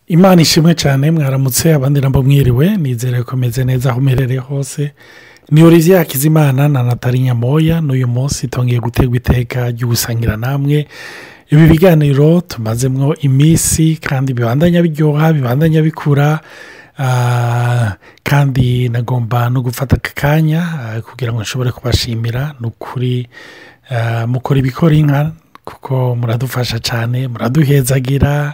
Imana ishimwe cyane. Mwaramutse, abandi nabo mwiriwe. Nizere ko meze neza aho umerereye hose. Ni Olivier Hakizimana na Nathalie Nyamoya. N'uyu munsi tongeye gutegwa iteka ryo gusangira namwe ibi biganiro tumazemwo iminsi, kandi bibandanya biryoha, bibandanya bikura. Kandi nagomba no gufata aka kanya kugira ngo nshobore kubashimira. Ni ukuri mukora ibikora inka, kuko muradufasha cyane, muraduhezagira,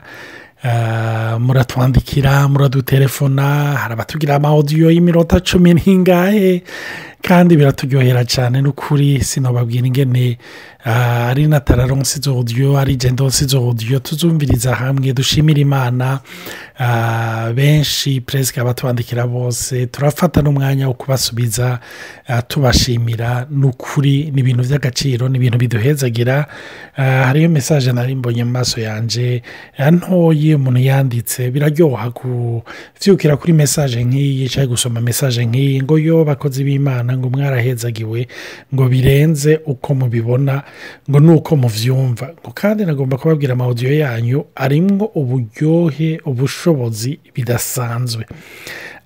muratwandikira, muradutelefona. Hari abatugira ama audio y'iminota 10 n'ingahe, kandi biraturyohera cyane. N'ukuri sinababwira ingene ari natararonse izo audio, ari jendonse izo audio, tuzumviriza hamwe dushimira Imana. Benshi, presque abatwandikira bose, turafata n'umwanya wo kubasubiza tubashimira. N'ukuri ni ibintu by'agaciro, ni ibintu biduhezagira. Hariyo message nari mbonye mu maso yanje ntoyi umuntu yanditse. Biraryoha kuvyukira kuri message nk'iyi cyangwa gusoma message nk'iyi, ngo: "Yo bakozi b'Imana," ngo "mwarahezagiwe," ngo "birenze uko mubibona," ngo "nuko muvyumva," ngo "kandi nagomba kubabwira ama audio yanyu arimwo uburyohe, ubushobozi bidasanzwe,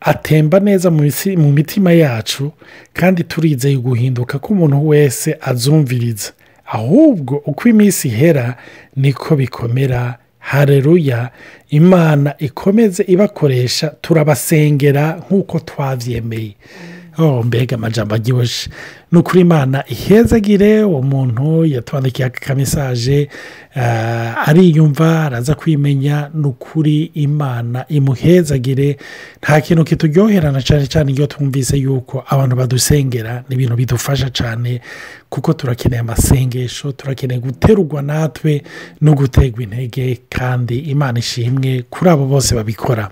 atemba neza mu mitima yacu, kandi turizeye guhinduka k'umuntu wese azumviriza. Ahubwo uko iminsi ihera niko bikomera. Hareruya, Imana ikomeze ibakoresha, turabasengera nk'uko twavyemeye." Oh, mbega amajambo aryoshye! Ni ukuri Imana ihezagire uwo muntu yatwandikiye aka kamessage. Ariyumva, araza kwimenya. Ni ukuri Imana imuhezagire. Nta kintu kituryoherana cyane cyane iyo twumvise yuko abantu badusengera. Ni ibintu bidufasha cyane, kuko turakeneye amasengesho, turakeneye guterurwa natwe no guterwa intege. Kandi Imana ishimwe kuri abo bose babikora.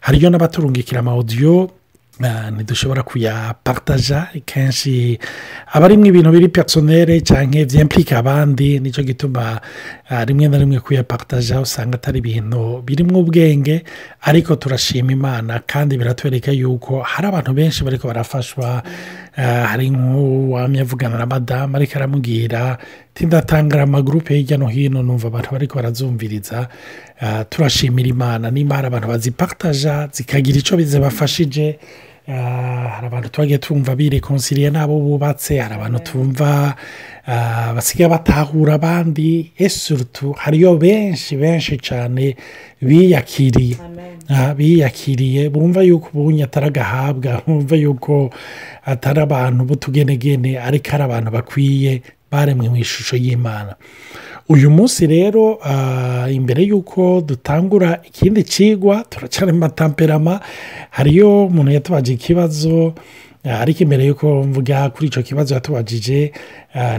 Hariyo n'abaturungikira ama audio ntidushobora kuyapartaja. Kenshi aba arimwo ibintu biri personnel cyangwa vyimplique abandi. Nicyo gituma rimwe na rimwe kuyapartaja usanga atari ibintu birimwo ubwenge. Ariko turashima Imana, kandi biratwereka yuko hari abantu benshi bariko barafashwa. Hari nk'uwamye avugana na madamu, ariko aramubwira ati: "Ndatangara amagroupe hirya no hino, numva abantu bariko barazumviriza." Turashimira Imana nimba hari abantu bazipartaja zikagira icyo zibafashije. Hari abantu twagiye tumva biréconcilié n'abo bubatse, hari abantu tumva basigaye batahura abandi, esurutu hariyo benshi benshi cyane biyakiriye, biyakiriye, bumva yuko ubunye atari agahabwa, bumva yuko atari abantu b'utugenegene, ariko ari abantu bakwiye, baremwe mu ishusho y'Imana. Uyu munsi rero, imbere y'uko dutangura ikindi kigwa, turacyari mu matempéraments. Hariyo umuntu yatubajije ikibazo, ariko imbere y'uko mvuga kuri icyo kibazo yatubajije,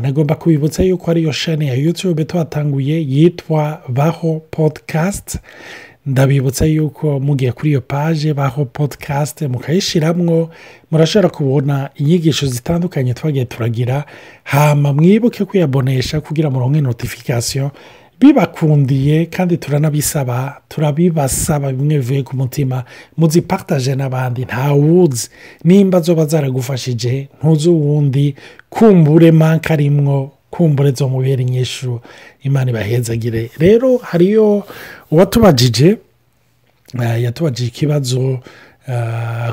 nagomba kubibutsa yuko ariyo chaîne ya YouTube twatanguye yitwa Baho Podcast. Ndabibutsa yuko mugiye kuri iyo page Baho Podcast, mukayishiramwo, murashobora kubona inyigisho zitandukanye twagiye turagira. Hama mwibuke kwiyabonesha kugira muronke notification bibakundiye. Kandi turanabisaba, turabibasaba bimwe bivuye ku mutima, muzipartage n'abandi. Ntawuzi nimba zoba zaragufashije, ntuzi uwundi kumbure manque arimwo, kumbure zo mubera inyishu. Imana ibahezagire. Rero hariyo uwatubajije, yatubajije ikibazo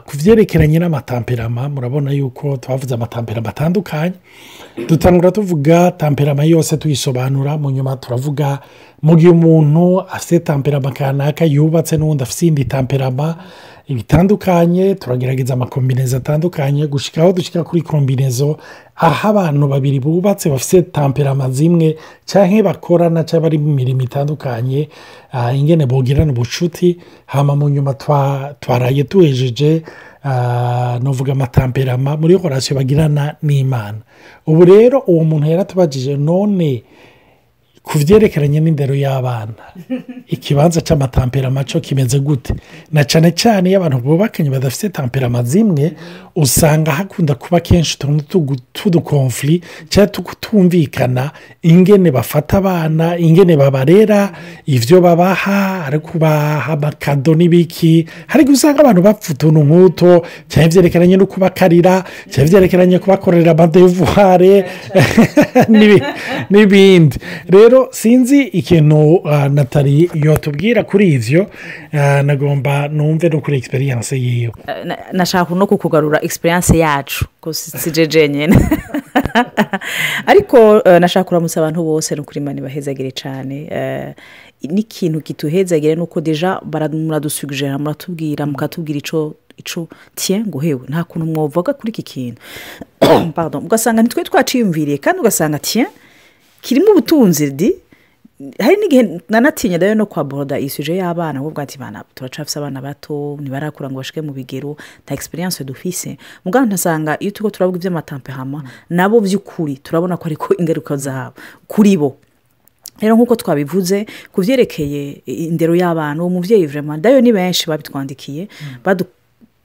ku byerekeranye n'amatempéraments. Murabona yuko twavuze amatempéraments atandukanye. Dutangura tuvuga tempérament yose, tuyisobanura. Mu nyuma turavuga mu gihe umuntu afite tempérament kanaka yubatse n'uwundi afite iyindi tempérament bitandukanye. Turagerageza amacombinaisons atandukanye gushyika aho dushyira kuri combinaison aho abantu babiri bubatse bafite tempérament zimwe, cyangwa bakorana, cyangwa bari mu mirimo itandukanye, ingene bugirana ubucuti. Hama mu nyuma twaraye tuhejeje nuvuga amatempéraments muri relation bagirana n'Imana. Ubu rero uwo muntu yaratubajije: "None ku byerekeranye n'indero y'abana, ikibanza cy'amatempéraments cyo kimeze gute?" Na cyane cyane iyo abantu bubakanye badafite tempérament zimwe, usanga hakunda kuba kenshi utuntu tw'uduconflits cyangwa kutumvikana, ingene bafata abana, ingene babarera, ibyo babaha, ari kubaha amacadeaux n'ibiki. Hari usanga abantu bapfa utuntu nk'uto, cyangwa ibyerekeranye no kubakarira, cyangwa ibyerekeranye kubakorera amadevoirs n'ibindi. Rero Rero sinzi ikintu Nathalie yotubwira kuri ivyo, nagomba numve no kuri expérience yiwe. Nashaka no kukugarura expérience yacu ko si jeje nyene, ariko nashaka kuramutsa abantu bose. No kuri Imana ibahezagire cyane. N'ikintu kituhezagire nuko déjà muradusugera, muratubwira, mukatubwira ico tiens, ngo hewe, nta kuntu mwovuga kuri iki kintu, pardon, ugasanga nitwe twaciyumviriye kandi ugasanga tiens, kirimo ubutunzi di. Hari n'igihe nanatinya dayo no kwaborda i sujet y'abana, kuvuga ati bana turacafise abana bato, ntibarakura ngo bashike mu bigero, nta expérience dufise. Mugabo ntasanga iyo turiko turavuga ivy'ama tempéraments, nabo vy'ukuri turabona ko ariko ingaruka zabo kuri bo. Rero nk'uko twabivuze ku vyerekeye indero y'abana, uwo muvyeyi vraiment dayo ni benshi babitwandikiye,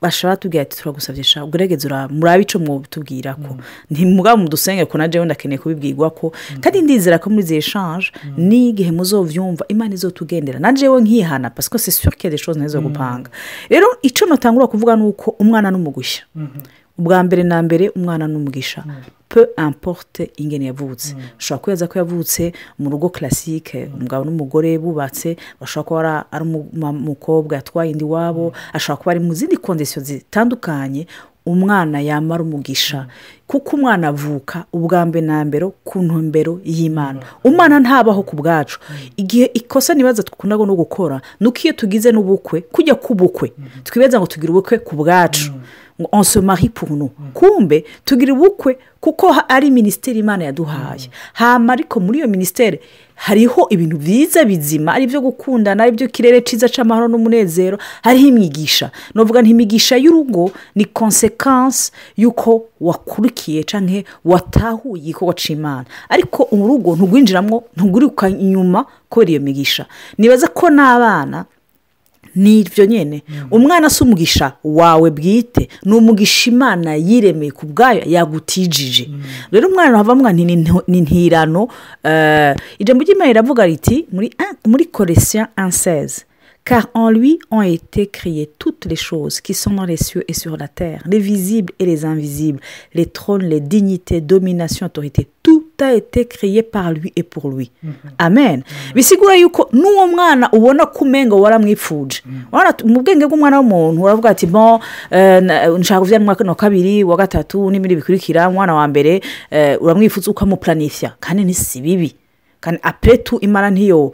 basha batubwira ati turagusavye sha, ugerageze murabe ico mwotubwira ko ntimugabo mudusenge, ko na jewe ndakeneye kubibwirwa ko, kandi ndizera ko muri izi échange n'igihe muzovyumva Imana izotugendera na jewe nkihana, parce que c'est sûr qu'il y a des choses ntezo gupanga. Rero ico notangura kuvuga ni uko umwana n'umugisha. Ubwa mbere na mbere, umwana n'umugisha, peu importe ingene yavutse. Ushobora kwibaza ko yavutse mu rugo classique, umugabo n'umugore bubatse, bashobora kuba ari umukobwa yatwaye indi iwabo, ashobora kuba ari mu zindi conditions zitandukanye. Umwana yamara umugisha, kuko umwana avuka ubwa mbere na mbere ku ntumbero y'Imana. Umwana ntabaho ku bwacu. Igihe ikosa nibaza dukunda no gukora ni uko iyo tugize n'ubukwe, kujya ku bukwe twibaza ngo tugire ubukwe ku bwacu, ngo on se marie pour nous. Kumbe tugira ubukwe kuko ari ministère Imana yaduhaye. Hama ariko muri iyo ministère hariho ibintu byiza bizima, ari ibyo gukundana, ari ibyo kirere cyiza cy'amahoro n'umunezero, hariho imigisha. Novuga nti imigisha y'urugo ni conséquence y'uko wakurikiye cyangwa watahuye igikorwa cy'Imana, ariko urugo ntugwinjiramo, ntuguruka inyuma kubera iyo migisha. Nibaza ko n'abana ni ibyo nyine. Umwana si umugisha wawe bwite, ni umugisha Imana yiremeye ku bwayo, yagutijije. Rero umwana havamo ni ntirano. Ijambo ry'Imana riravuga riti muri Colossiens 1:16: "Car en lui ont été créées toutes les choses qui sont dans les cieux et sur la terre, les visibles et les invisibles, les trônes, les dignités, dominations, autorités. Tout a été créé par lui et pour lui." Amen. Bisigura yuko n'uwo mwana ubona ko umenga waramwipfuje. Mu bwenge bw'umwana w'umuntu uravuga ati bon, nshaka kubyara umwaka wa kabiri, wa gatatu n'ibindi bikurikira. Umwana wa mbere uramwifuza, ukamuplanifya, kandi ni si bibi. Kandi après tout Imana ntiyo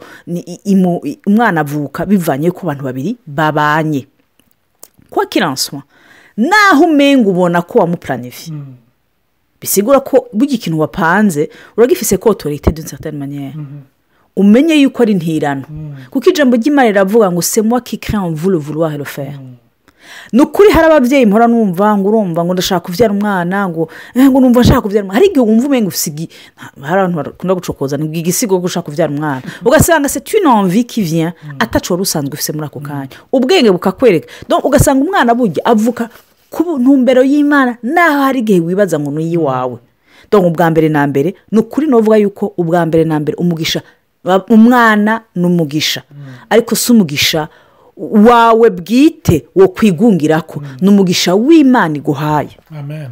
umwana avuka bivanye ku bantu babiri babanye. Quoi qu'il en soit, naho umenga ubona ko wamuplanifiye, bisigura ko burya ikintu wapanze uragifise ko autorité d'une certaine manière. Umenye yuko ari ntirano, kuko ijambo ry'Imana riravuga ngo "C'est moi qui crée en vous le vouloir et le faire." Ni ukuri, hari ababyeyi mpora numva ngo urumva ngo ndashaka kubyara umwana, ngo numva nshaka kubyara umwana. Hari igihe wumva umenga ufise, hari abantu bakunda gucokoza ni igisigo ko ushaka kubyara umwana, ugasanga c'est une envie qui vient ataco wari usanzwe ufise muri ako kanya, ubwenge bukakwereka. Ugasanga umwana burya avuka ku ntumbero y'Imana, naho hari igihe wibaza ngo ni iy'iwawe. Donc ubwa mbere na mbere, ni ukuri nuvuga yuko ubwa mbere na mbere umugisha, umwana ni umugisha, ariko si umugisha wawe bwite wo kwigungira ko ni umugisha w'Imana iguhaye. Amen.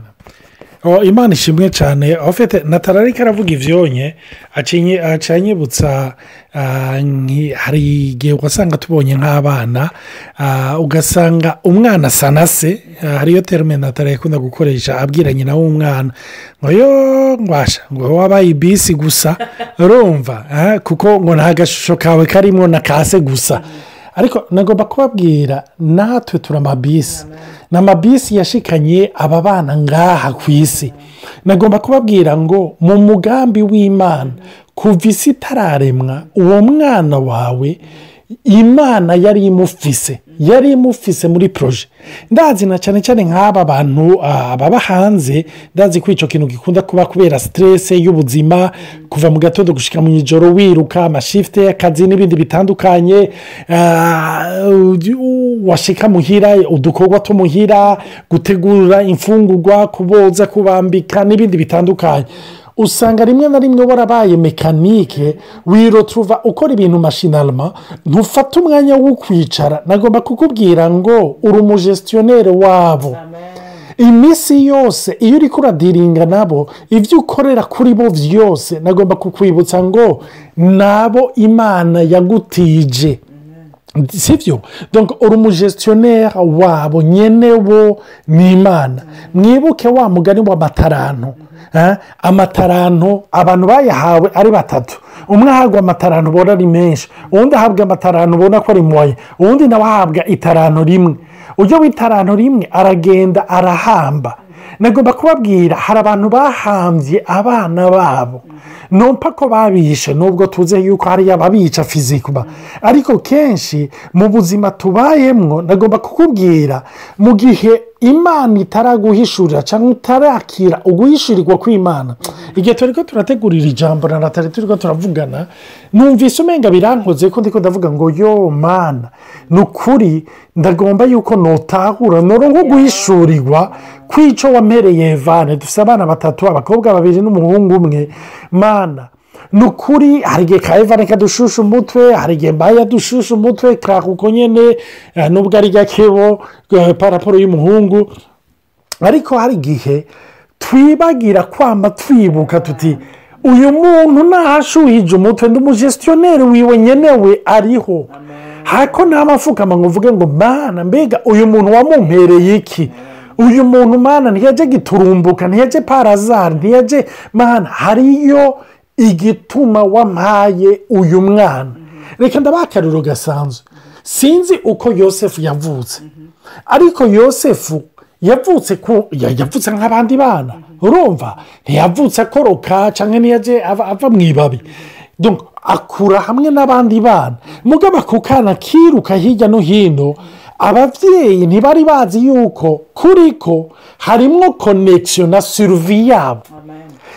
Imana ishimwe cyane. En fait Nathalie ariko aravuga ibyonye acanyibutsa, hari igihe ugasanga tubonye nk'abana, ugasanga umwana asa na se. Hariyo terme Nathalie yakunda gukoresha abwira nyina w'umwana ngo yo ngwasha, ngo wabaye ibisi gusa, urumva, kuko ngo nta gashusho kawe karimo na kase gusa. Ariko nagomba kubabwira, natwe turi amabisi, ni amabisi yashikanye aba bana ngaha ku isi. Nagomba kubabwira ngo mu mugambi w'Imana, kuva isi itararemwa, uwo mwana wawe Imana yari imufise muri projet. Ndazi na cyane cyane nk'aba bantu baba hanze, ndazi ko icyo kintu gikunda kuba kubera stress y'ubuzima, kuva mu gatondo gushyika mu ijoro wiruka ama shifts y'akazi n'ibindi bitandukanye, washika muhira udukorwa two muhira, gutegura imfungurwa, kuboza, kubambika n'ibindi bitandukanye, usanga rimwe na rimwe warabaye mécanique, wiroturuva ukora ibintu machinalement, ntufate umwanya wo kwicara. Nagomba kukubwira ngo uri umu gestionnaire wabo. Iminsi yose iyo uri kuradiringa nabo, ibyo ukorera kuri bo byose, nagomba kukwibutsa ngo nabo Imana yagutije, sibyo? Donc uri umu gestionnaire wabo, nyene wo ni Imana. Mwibuke wa mugani w'amataranto. Amataranto abantu bayahawe ari batatu: umwe ahabwa amataranto ubona ari menshi, uwundi ahabwa amataranto ubona ko ari moya, uwundi nawe ahabwa itaranto rimwe. Ujya w'itaranto rimwe aragenda arahamba. Nagomba kubabwira, hari abantu bahambye abana babo, numpa ko babishe, nubwo tuzi yuko hariyo ababica physiquement, ariko kenshi mu buzima tubayemwo, nagomba kukubwira, mu gihe Imana itaraguhishurira cyangwa utarakira uguhishurirwa kw'Imana. Igihe turi ko turategurira ijambo na Natali, turi ko turavugana, numvise umenga birankoze ko ndiko ndavuga ngo: "Yo Mana, ni ukuri ndagomba yuko notahura, noronka guhishurirwa kw'icyo wampereye Evane." Dufite abana batatu, abakobwa babiri n'umuhungu umwe. Mana, ni ukuri hari igihe ka Evane kadushusha umutwe, hari igihe mbaye adushusha umutwe kuko nyine nubwo ari gakebo par rapport y'umuhungu, ariko hari igihe twibagira kwamba twibuka tuti: "Uyu muntu nahashuhije umutwe, ndi umu gestionnaire wiwe, nyenewe ariho." Hako ntamafukama ngo uvuge ngo: "Mana, mbega uyu muntu wamumpereye iki? Uyu muntu, Mana, ntiyajye giturumbuka, ntiyajye par hasard, ntiyajye. Mana, hariyo igituma wampaye uyu mwana." Reka ndabaha akariro gasanzwe. Sinzi uko Yosefu yavutse, ariko Yosefu yavutse nk'abandi bana. Urumva, ntiyavutse akoroka cyangwa ntiyajye ava mu ibabi, akura hamwe n'abandi bana. Mugabo ako kana kiruka hirya no hino, ababyeyi ntibari bazi yuko kuri ko harimwo connexion na survie yabo,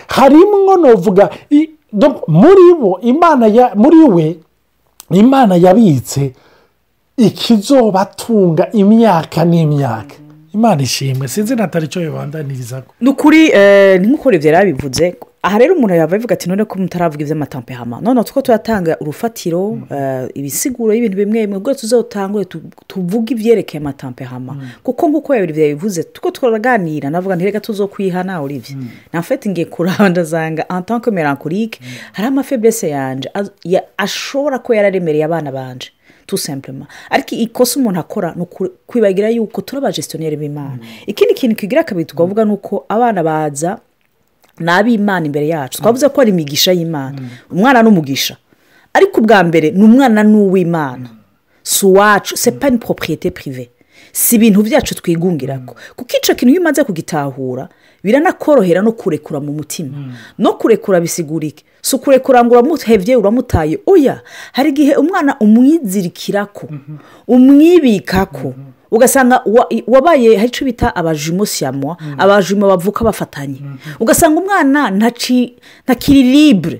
harimwo novuga muri bo Imana, muri we Imana yabitse ikizobatunga imyaka n'imyaka. Imana ishimwe. Sinzi natari icyo bibandaniriza. Ni ukuri, ni nk'uko ibyo yarabivuze. Aha rero umuntu yava avuga ati: "None ko mutaravuga iby'ama tempéraments?" None two turatanga urufatiro, ibisiguro y'ibintu bimwe bimwe, ubwo tuzotangure tuvuge ibyerekeye ama tempéraments, kuko nk'uko yabiri byabivuze, tuko turaganira navuga ntireka tuzokwihana. Olivier, nafite ngiye kuraba, ndazanga en tant que mélancolique, hari ama faiblesses yanje ashobora kuba yararemereye abana banje, tout simplement. Ariko ikosa umuntu akora ni kwibagira yuko turi aba gestionnaires b'Imana. Ikindi kintu kigira kabiri twavuga ni uko abana baza ni ab'Imana imbere yacu. Twavuze ko ari imigisha y'Imana, umwana n'umugisha, ariko ubwa mbere ni umwana n'uw'Imana, si uwacu. C'est pas une propriété privée, si ibintu byacu twigungira ko, kuko icyo kintu iyo umaze kugitahura biranakorohera no kurekura mu mutima. No kurekura bisigura iki? Si ukurekura ngo uramuhebye, uramutaye, oya. Hari igihe umwana umwizirikira ko, umwibika ko, ugasanga wabaye, hari icyo bita aba jumeaux siamois, aba jumeaux bavuka bafatanye, ugasanga umwana ntakiri libre.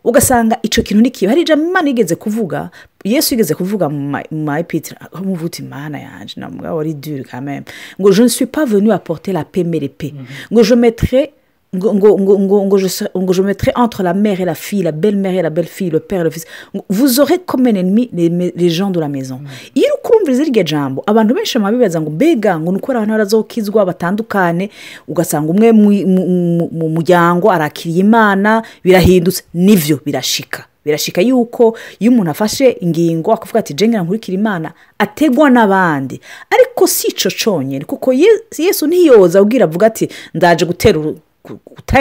Ugasanga icyo kintu ni kibi. Hari ijambo Imana yigeze kuvuga, Yesu yigeze kuvuga mu ma épîtres, aho uti: "Imana yanjye na wari dure quand même", ngo: "Je ne suis pas venu apporter la paix mais l'épée", ngo: "Je mettrai", ngo ngo ngo ngo ngo je ngo "je mettrai entre la mère et la fille, la belle-mère et la belle-fille, le père et le fils, vous aurez comme un ennemi les gens de la maison." Iyo uri kurumviriza iryo jambo, abantu benshi baba bibaza ngo: "Mbega ngo ni uko abantu barazokizwa batandukane?" Ugasanga umwe mu muryango arakiriye Imana, birahindutse. Nibyo, birashika, birashika yuko iyo umuntu afashe ingingo akavuga ati: "Jengera nkurikira Imana", ategwa n'abandi. Ariko si icyo cyonyine, kuko Yesu ntiyoza abwira avuga ati: "Ndaje gutera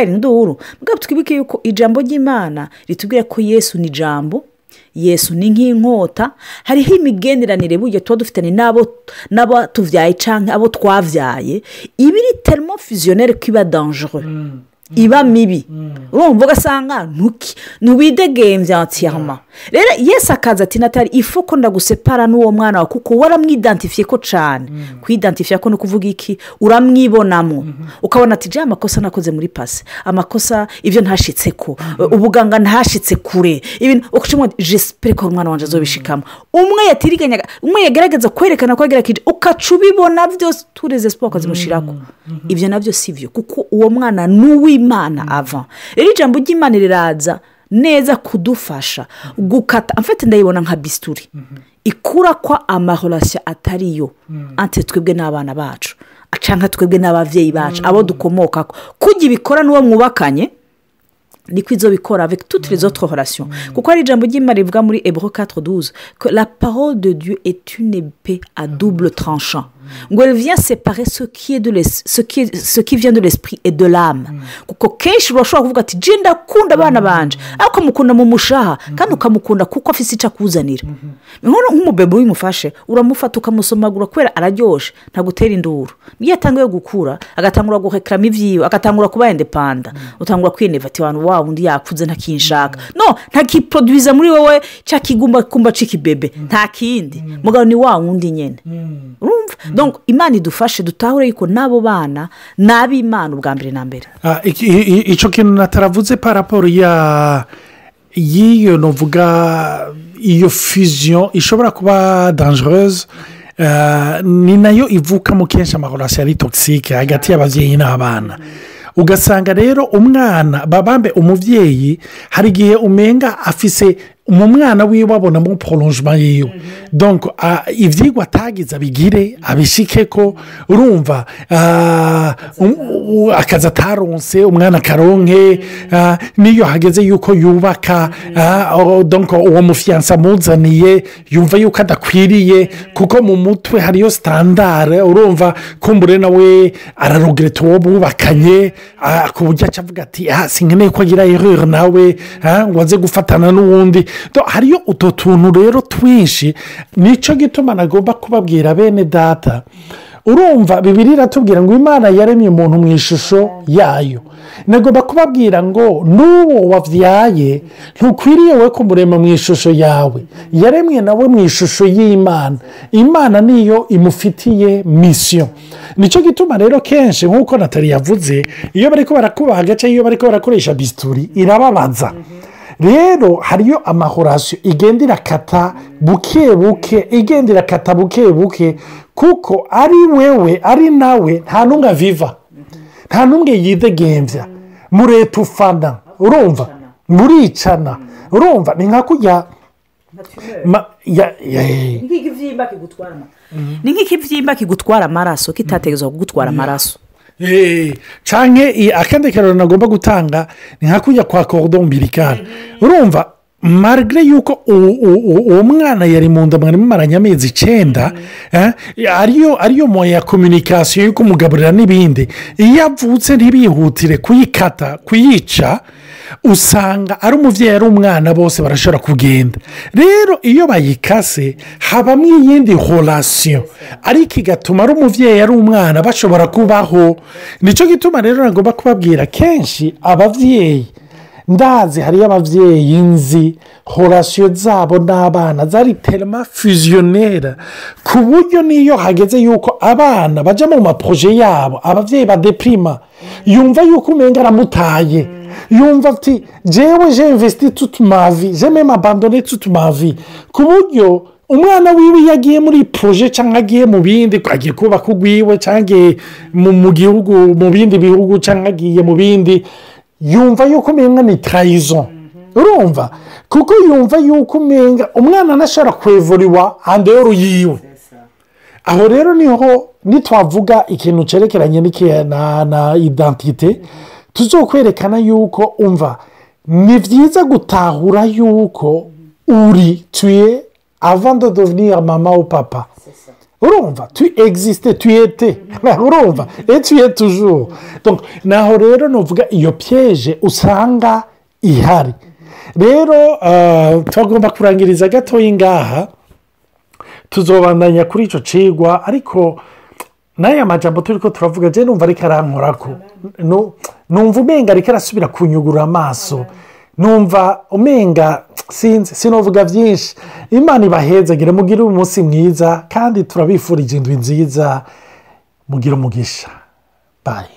induru." Mbwa twibuke yuko ijambo ry'Imana ritubwira ko Yesu ni ijambo, Yesu ni nk'inkota. Hariho imigenderanire burya tuba dufitanye n'abo tubyaye cyangwa abo twabyaye, iba iri tellement fusionnelle ko iba dangereux, iba mibi. Urumva, ugasanga ntiwidegembya entièrement. Rero Yesu akaza ati: "Natali, ifu ko ndagusepara n'uwo mwana wawe, kuko waramwidentifiye ko cyane." Kwidentifiya ko ni ukuvuga iki? Uramwibonamo, ukabona ati: "Jya amakosa nakoze muri passé, amakosa, ibyo ntashitse ko ubuganga ntashitse kure, ibintu j'espère ko umwana wanjye azobishikamo." Umwe yatiriganyaga, umwe yagerageza kwerekana ko yagerageje, ukaca ubibona byose, tureze siporo ukazimushyiraho. Ibyo nabyo si byo, kuko uwo mwana ni uw'Imana ava. Rero ijambo ry'Imana riraza neza kudufasha gukata. Amfite ndayibona nka bistouri ikura kwa ama relations atariyo entre twebwe n'abana bacu. Canka twebwe n'abavyeyi bacu, abo dukomokako. Kurya ibikora n'uwo mwubakanye, niko izobikora avec toutes les autres relations, kuko hari ijambo ry'Imana rivuga muri Hébreux 4:12 que la parole de Dieu est une épée à double tranchant, ngo elle vient séparer ce qui vient de l'esprit et de l'âme. Kuko kenshi urashobora kuvuga ati: "Je ndakunda abana banje", ariko mukunda mu mushaha, kandi ukamukunda kuko afise icyo akuzanira. Nk'umubebe wimufashe, uramufata ukamusomagura kubera araryoshe, ntagutera induru. Iyo atanguye gukura, agatangura guhekeramo ibyiwe, agatangura kuba indépendant, utangura kwineva ati: "Wantu wa wundi yakuze, ntakinshaka." No ntakiproduiza muri wowe cya kigumba c'ikibebe, nta kindi mugabo ni wa wundi nyine, urumva? Donc Imana idufashe dutahure yuko n'abo bana ni ab'Imana ubwa mbere na mbere. Icyo kintu nataravuze par rapport ya y'iyo, novuga iyo fusion ishobora kuba dangereuse, ni nayo ivukamo kenshi ama relations ari toxiques hagati y'ababyeyi n'abana. Ugasanga rero umwana babambe umubyeyi, hari igihe umenga afise mu mwana wiwe abonamo prolongement yiwe. Donc ibyigwa atagize abigire, abishike ko urumva akazi ataronse umwana akaronke. N'iyo hageze yuko yubaka, donc uwo mu fiancé amuzaniye yumva yuko adakwiriye, kuko mu mutwe hariyo standard. Urumva, kumbure nawe araregretta uwo bubakanye, ku buryo aca avuga ati: "Sinkeneye ko agira erreur nawe ngo aze gufatana n'uwundi." Hariyo utwo tuntu rero twinshi. Nicyo gituma nagomba kubabwira, bene data, urumva Bibiri iratubwira ngo Imana yaremye umuntu mu ishusho yayo. Nagomba kubabwira ngo n'uwo wabyaye ntukwiriye we kumurema mu ishusho yawe. Yaremwe nawe mu ishusho y'Imana. Imana niyo imufitiye mission. Nicyo gituma rero kenshi, nk'uko Natali yavuze, iyo bari barakubaga cyangwa iyo bari barakoresha bistouri irababaza. Rero hariyo ama relations igenda irakata buke buke, igenda irakata buke buke, kuko ari wewe ari nawe nta n'umwe aviva, nta n'umwe yidegembya. Muretufana, urumva, muricana. Urumva, ni nka kujya Ni nk'ikibyimba kigutwara amaraso kitategerezwa kugutwara amaraso. Canke akandi kararo nagomba gutanga ni nka kujya kwa cordon ombilical. Urumva, malgré yuko uwo mwana yari mu nda, mwari mumaranye amezi 9, ariyo moyen ya communication yo kumugaburira n'ibindi, iyo avutse ntibihutire kuyikata, kuyica, usanga ari umubyeyi ari umwana bose barashobora kugenda. Rero iyo bayikase habamo iyindi relation, ariko igatuma ari umubyeyi ari umwana bashobora kubaho. Nicyo gituma rero nagomba kubabwira kenshi ababyeyi, ndazi hariyo ababyeyi nzi relations zabo n'abana zari tellement fusionnelles, ku buryo n'iyo hageze yuko abana bajya mu ma projets yabo, ababyeyi badeprima. Yumva yuko umenga aramutaye, yumva ati: "Jewe j'ai investi toute ma vie, j'ai même abandonné toute ma vie", ku buryo umwana wiwe iyo agiye muri projet cyangwa agiye mu bindi, agiye kubaka urwiwe cyangwa agiye mu gihugu, mu bindi bihugu, cyangwa agiye mu bindi, yumva yuko umenga ni trahison. Urumva, kuko yumva yuko umenga umwana anashobora kwevuriwa en dehors yiwe. Aho rero niho nitwavuga ikintu cyerekeranye na identité, tuzokwerekana yuko, umva, ni byiza gutahura yuko uri tuye avant de devenir mama ou papa. Urumva, tu existes, tu étais, urumva, et tu es toujours. Donc naho rero nuvuga iyo piège usanga ihari. Rero tugomba kurangiriza gatoya ngaha, tuzobandanya kuri icyo cigwa. Ariko n'aya majambo turi ko turavuga, je numva ariko arankorako, numva umenga ariko arasubira kunyugura amaso, numva umenga sinzi, sinovuga byinshi. Imana ibahezagire, mugire umunsi mwiza, kandi turabifurije indwi nziza. Mugire umugisha, bye.